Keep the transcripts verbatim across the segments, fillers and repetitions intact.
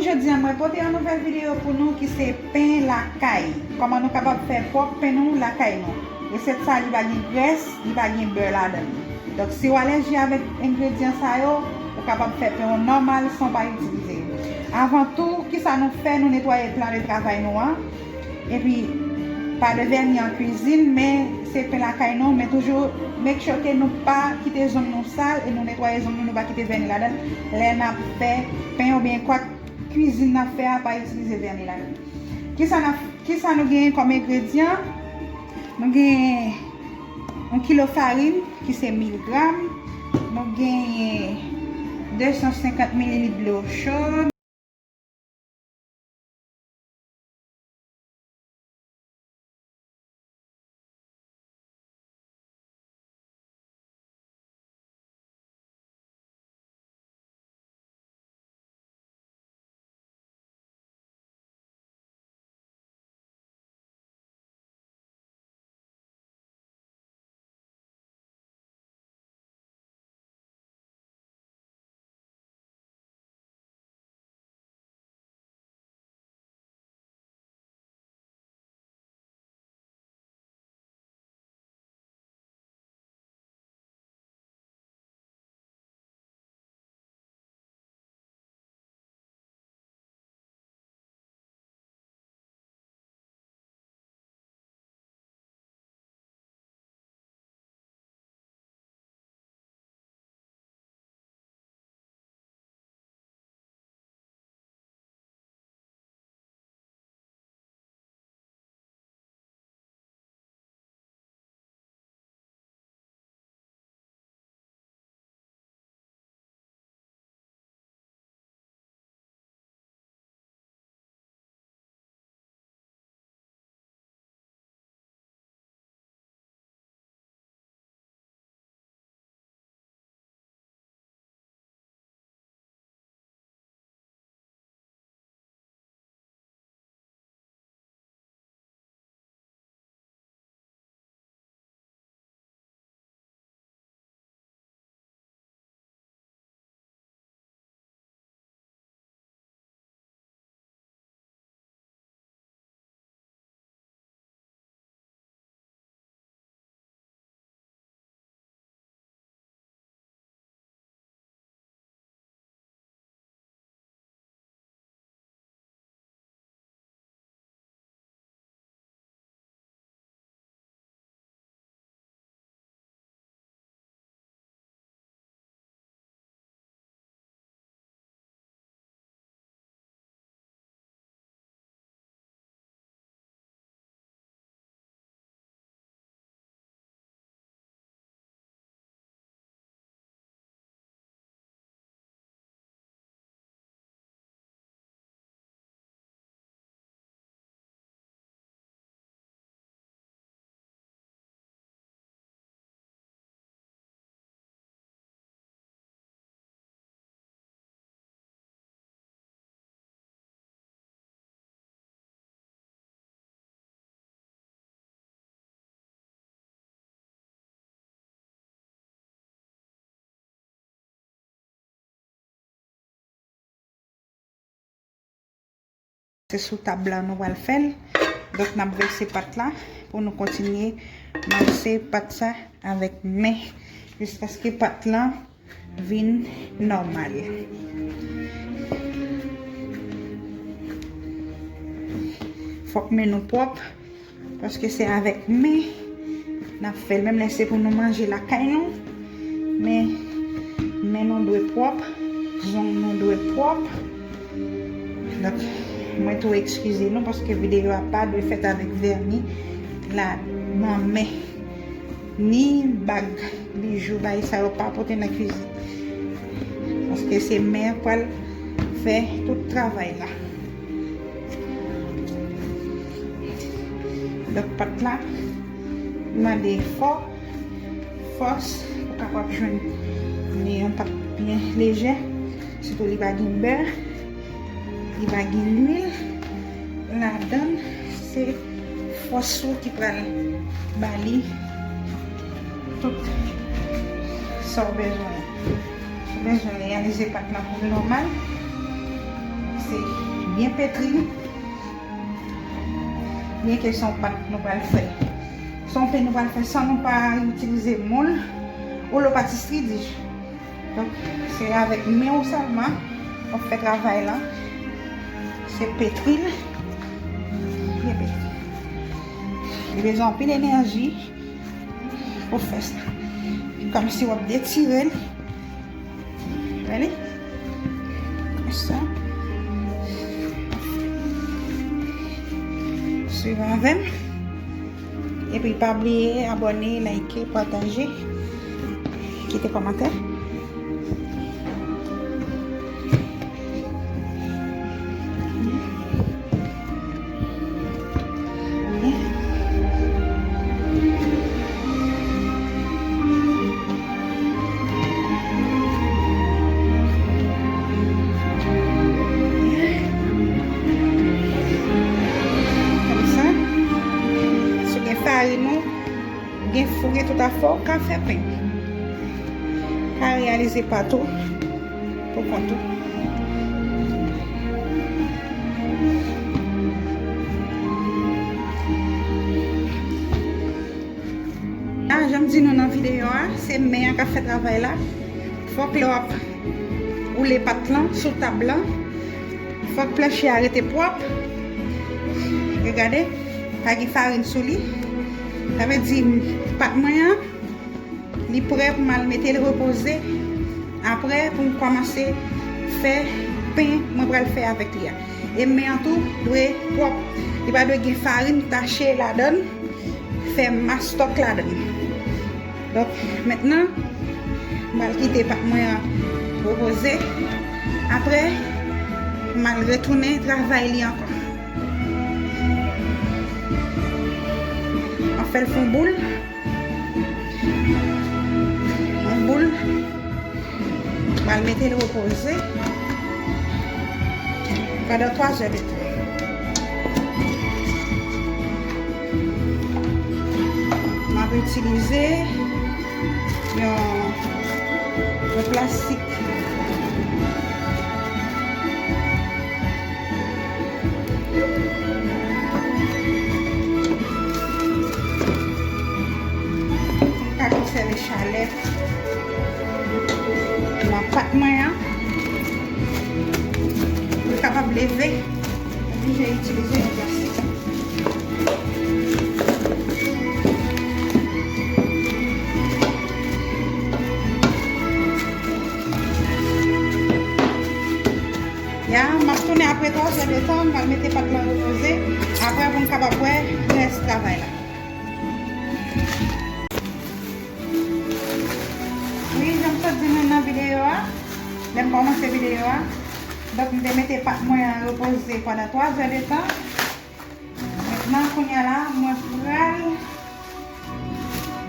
Jodi a, mwen pote yon nouvèl videyo pou nou ki se pen lakay. Kòman nou kapab fè pwòp pen nou lakay nou. Resèt sa, li pa gen grès, li pa gen bè ladan l. Donk, si w alèji avèk engredyan sa yo, ou kapab fè pen w nòmal san w pa itilize yo. Avan tou, kisa nou fè? Nou netwaye plan de travay nou an. Epi, pa de vèni an kwizin, men se pen lakay nou, men toujou make sure ke nou pa kite zong nou sal e nou netwaye zong nou, nou pa kite vèni ladan l lè n ap fè pen oubyen kwak kwizin n ap fè a pa itilize vèni ladan l. Kisa n ap, kisa nou genyen kòm engredyan? Nou genyen yon kilo farin ki se mil gram, nou genyen de san senkant mililit dlo cho, Se sou tab la nou pral fè l. Donk, n ap vèse pat la pou nou kontinye mase pat sa avèk men jiskaske pat lan vin nòmal. Fòk men nou pwòp, paske se avèk men n ap fè l. Menm lè se pou nou manje lakay nou, men men nou dwe pwòp, zong nou dwe pwòp. Donk, mwen tou eskize nou, paske videyo a pa dwe fèt avèk vèni ladan men. Ni bag, bijou, bagay sa yo pa pote nan kwizin. Paske se men an k pral fè tout travay la. Donk, pat la mande efò, fòs, pou kapab jwenn yon pat byen lejè. Sitou li pa gen bè, li pa gen lwil ladan l, se fòs ou ki pral ba li tout sa w bezwen. Ou bezwen reyalize pat lan pou l nòmal. Byen petri, byenke se yon pat nou pral fè. Se yon pen nou pral fè san nou pa itilize moul ou lo patisri di. Donk, se avèk men w sèlman w ap fè travay la. Se petri l. Byen petri. Li bezwen anpil enèji pou fè sa. Kòmsi w ap detire l. Gade. Konsa. Swiv avè m. Epi pa bliye abòne, like, pataje, kite kòmantè. Konsa, si w gen farin ou, gen fou, gen tout afè w ka fè pen. Ka reyalize pat ou pou kont ou. A, jan m di nou nan videyo a, se men an k ap fè travay la. Fòk lè w ap woule pat lan sou tab lan, fòk planche a rete pwòp. Regade, pa gen farin sou li. Sa vle di, pat mwen an, li prè pou m al mete l repoze. Apre, pou m kòmanse fè pen mwen pral fè avèk li a. E men an tou dwe pwòp. Li pa dwe gen farin tache ladan l, fè mastòk ladan l. Donk, mentnan, m pral kite pat mwen an repoze. Apre, m al retounen travay li ankò. An fè l fè yon boul. Yon boul. M al mete l repoze pandan twa zè de tan. M ap itilize yon, yon plastik. Pou m ka konsève chalè nan pat mwen an. Pou l kapab leve, oblije itilize yon plastik. Ya, m ap tounen apre twa zè de tan, m pral mete pat lan repoze, apre pou n kapab wè rès travay la. Wi, jan m sot di nou nan videyo a, lè m kòmanse videyo a, donk m te mete pat mwen an repoze pandan twa zè de tan. Mentnan, kounye a la, mwen pral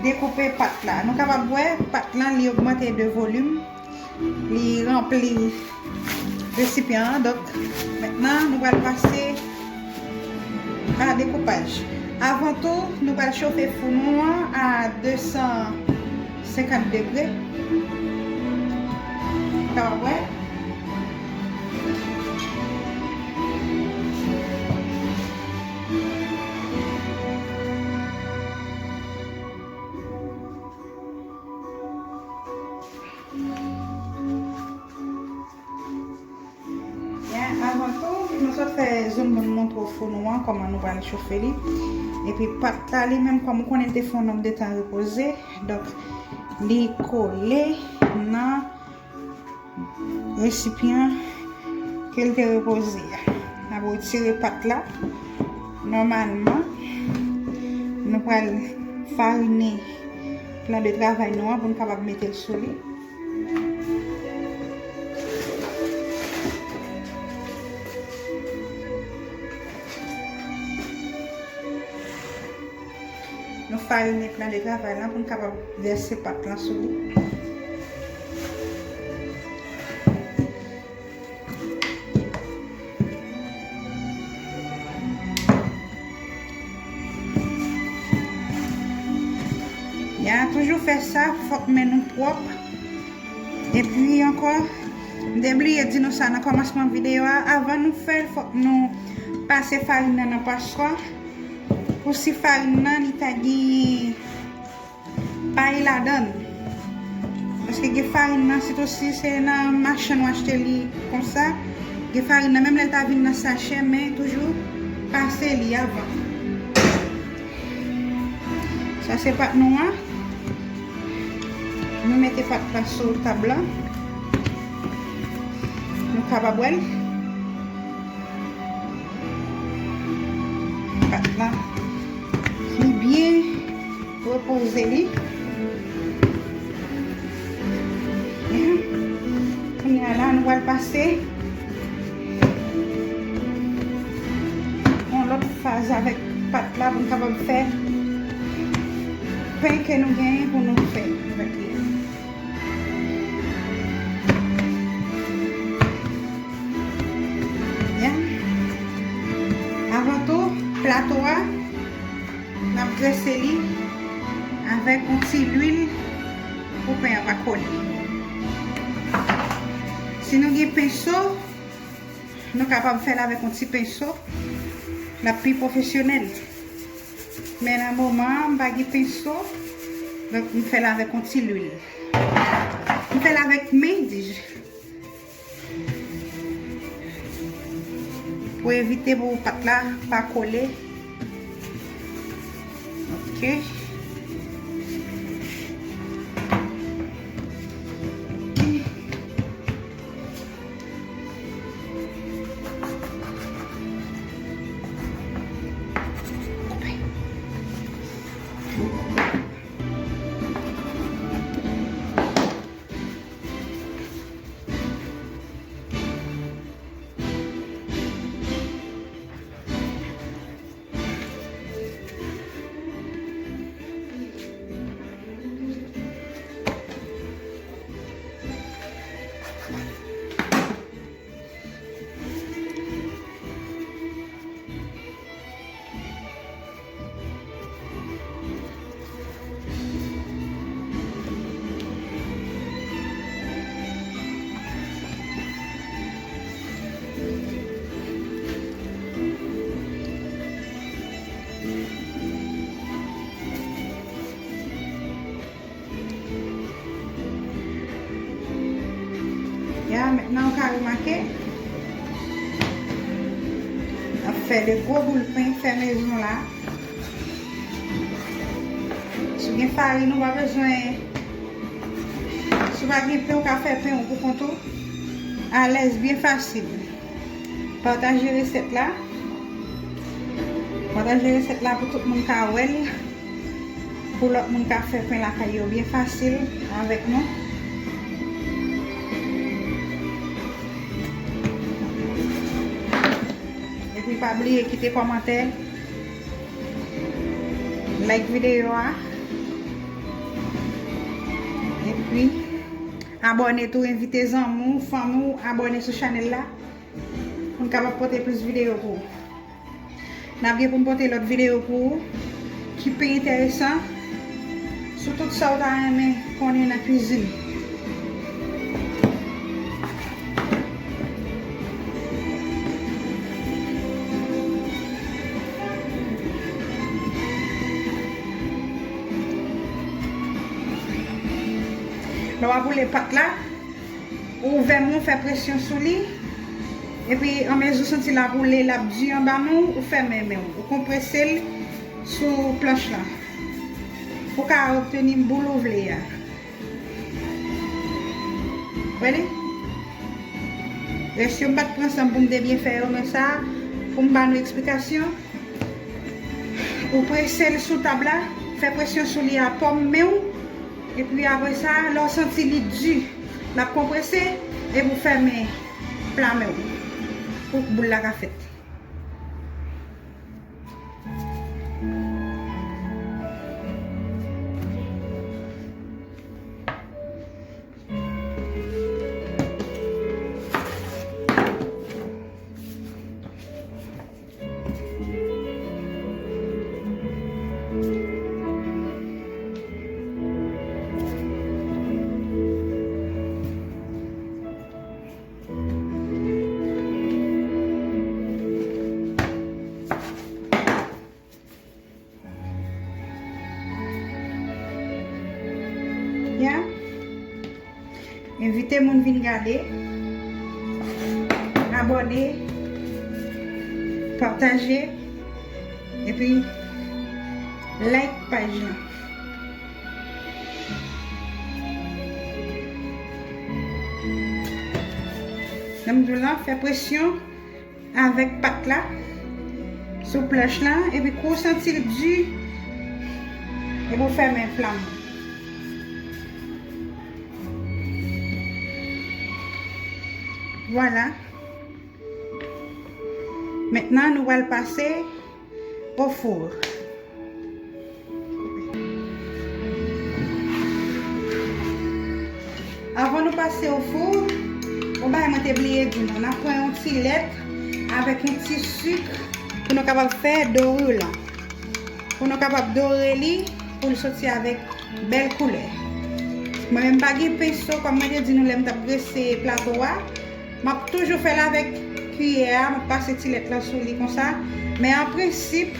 dekoupe pat la. Nou kapab wè, pat lan, li ogmante de volim. Li ranpli resipyan an. Donk, mentnan, nou pral pase a dekoupaj. Avan tou, nou pral chofe fou nou an a de san senkant degre. Ou kapab wè. Ya, avan tou, nou sot fè zoom pou n montre w fou nou an, kòman nou pral chofe li. Epi pat la, li menm, kòm ou konnen, l te fè yon nonb de tan repoze, donk, li kole nan resipyan ke l te repoze a. N ap retire pat la. Nòmalman, nou pral farine plan de travay nou an pou n kapab mete l sou li. Nou farine plan de travay lan pou n kapab vèse pat lan sou li. Ya, toujou fè sa, fòk men nou pwòp. Epi ankò, M te bliye di nou sa nan kòmansman videyo a. Anvan nou fè l, fòk nou pase farin nan nan paswa. Pou si farin nan li ta gen pay ladan l. Paske gen farin nan, sitou si se nan mache nou achte li konsa, gen farin nan, menm lè l ta vin nan sachè, men toujou pase li avan. Sa se pat nou an. Nou mete pat la sou tab la. Nou kapab wè l. Pat la. Li byen repoze li. Kounye a la, nou pral pase yon lòt faz avèk pat la pou n kapab fè pen ke nou genyen pou nou fè avèk li. Byen. Avan tou, plato a, n ap grese li avèk yon ti lwil pou pen an pa kole. Si nou gen penso, nou kapab fè l avèk yon ti penso, l ap pi pwofesyonèl. Men nan moman an, m pa gen penso, donk m fè l avèk yon ti lwil. M fè l avèk men, di j. Pou evite pou pat la pa kole. Ok. Ya, mentnan ou ka remake, n ap fè de gwo boul pen fè mezon la. Si w gen farin, ou pa bezwen, si w pa gen pen, ou ka fè pen ou pou kont ou. Alèz, byen fasil. Pataje resèt la. Pataje resèt la pou tout moun ka wè l. Pou lòt moun ka fè pen lakay yo byen fasil avèk nou. Epi pa bliye kite kòmantè, like videyo a. Epi abòne tou, envite zanmi w, fanmi w, abòne sou chanèl la. Pou n kapab pote plis videyo pou ou. N ap gen pou n pote lòt videyo pou ou ki pi enteresan sou tout sa w ta renmen konnen nan kwizin. Lè w ap woule pat la, ou ouvè men w, fè presyon sou li. Epi, anmezi w santi l ap woule, l ap di anba men w, ou fèmen men w. Ou konprese l sou planch lan. Ou ka obteni boul ou vle a. Wè li? Rès yo m pa t pran san m pou m te byen fè yo, men sa, pou m ba nou eksplikasyon. Ou prese l sou tab la, fè presyon sou li a pòm men w, epi apre sa, lè w santi li di, l ap konprese, epi w fèmen pla men w pou boul la ka fèt. Envite moun vin gade, abòne, pataje, epi like paj lan. Nan m di w la, fè presyon avèk pat la sou planch la, epi kou w santi l di, epi w fèmen flanm. Vwala. Mentnan, nou pral pase o four. Avan nou pase o four, yon bagay mwen te bliye di nou, n ap pran yon ti lèt avèk yon ti sik pou nou kapab fè dorure lan. Pou nou kapab dore li, pou l soti avèk bèl koulè. Mwen menm pa gen penso, kòm mwen te di nou lè m t ap drese plato a, m ap toujou fè l avèk kiyè a, m ap pase ti lèt lan sou li konsa. Men an prensip,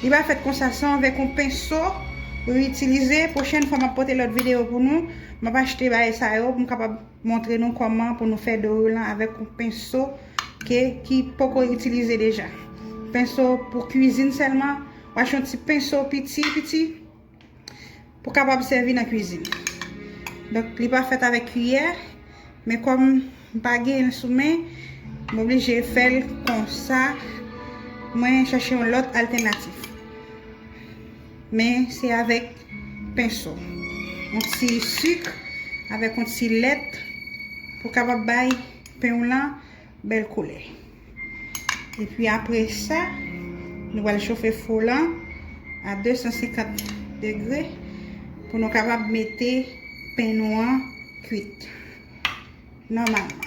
li pa fèt konsa, se avèk yon penso ou itilize. Pwochèn fwa m ap pote lòt videyo pou nou, m ap achte bagay sa yo pou m kapab montre nou kòman pou nou fè dorure lan avèk yon penso ke, ki poko itilize deja. Penso pou kwizin sèlman, w achte yon ti penso piti, piti, pou kapab sèvi nan kwizin. Donk, li pa fèt avèk kiyè, men kòm m pa gen l sou men, m oblije fè l konsa. Mwen chache yon lòt altènatif. Men se avèk penso. Yon ti sik avèk yon ti lèt pou kapab bay pen w lan bèl koulè. Epi apre sa, nou pral chofe fou lan a de san senkant degre pou nou kapab mete pen nou an kwit nòmalman.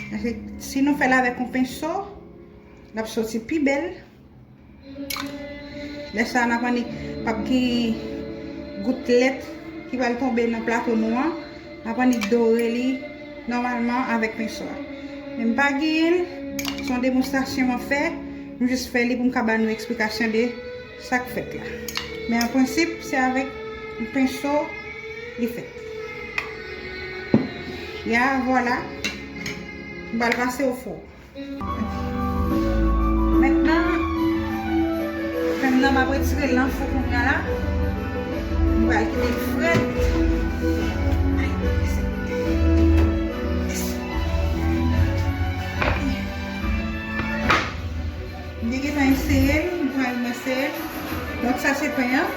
Paske si nou fè l avèk yon penso, l ap soti pi bèl. Lè sa a, n ap annik p ap gen gout lèt ki pral tonbe nan plato nou an. N ap annik dore li nòmalman avèk penso a. Men m pa genyen l, se yon demonstrasyon m ap fè. M jis fè li pou m ka ba nou eksplikasyon de sa k fèt la. Men an prensip, se avèk yon penso li fèt. Ya, vwala. M pral pase o fou. Mentnan, pen nan m ap retire l nan fou kounye a la. M pral kite l frèt. M te gentan eseye l, m pral eseye l. Donk sa se pen an.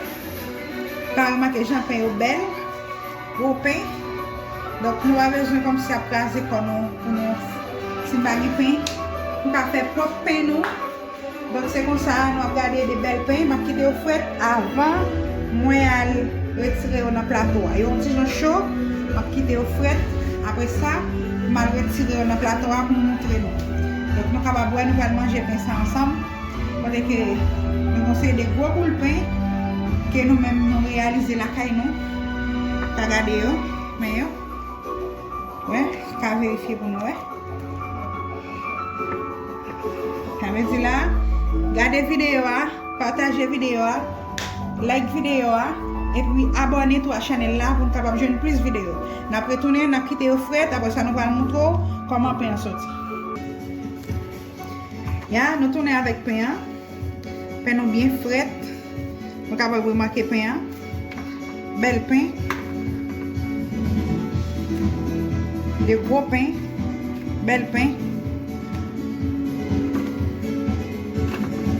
Pa remake jan pen yo bèl. Gwo pen. Donk, nou pa bezwen kòmsi ap kraze kò nou pou nou, si n pa gen pen, nou ka fè pwòp pen nou. Donk, se konsa, nou ap gade de bèl pen. M ap kite yo frèt avan mwen al retire yo nan plato a. Yo yon ti jan cho, m ap kite yo frèt. Apre sa, m al retire yo nan plato a pou m montre nou. Donk, nou kapab wè, nou pral manje pen sa ansanm. Kote ke nou gon seri de gwo boul pen ke nou menm nou reyalize lakay nou. Ka gade yo, men yo. Wè, ka verifye pou nou wè. Sa vle di la, gade videyo a, pataje videyo a, like videyo a, epi abòne tou a chanèl la pou n kapab jwenn plis videyo. N ap retounen, n ap kite yo frèt, apre sa nou pral montre w kòman pen an soti. Ya, nou tounen avèk pen an. Pen nou byen frèt. Nou kapab remake pen an. Bèl pen. De gwo pen. Bèl pen.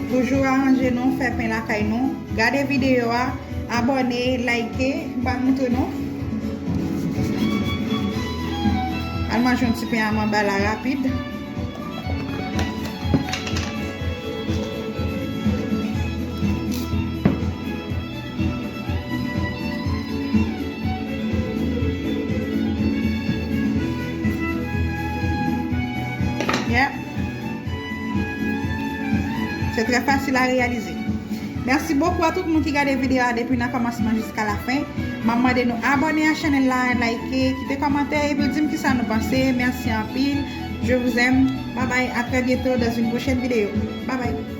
Toujou aranje nou, fè pen lakay nou. Gade videyo a, abòne, like, m pral montre nou. Al manje yon ti pen a manba la rapid. Yeah. Se trè fasil a reyalize. Mèsi bokou a tout moun ki gade videyo a depi nan kòmansman jiska lafen. M ap mande nou abòne a chanèl la, like, kite kòmantè epi di m kisa nou panse. Mèsi anpil. Je vous aime. Bye bye. À très bientôt dans une prochaine vidéo. Bye bye.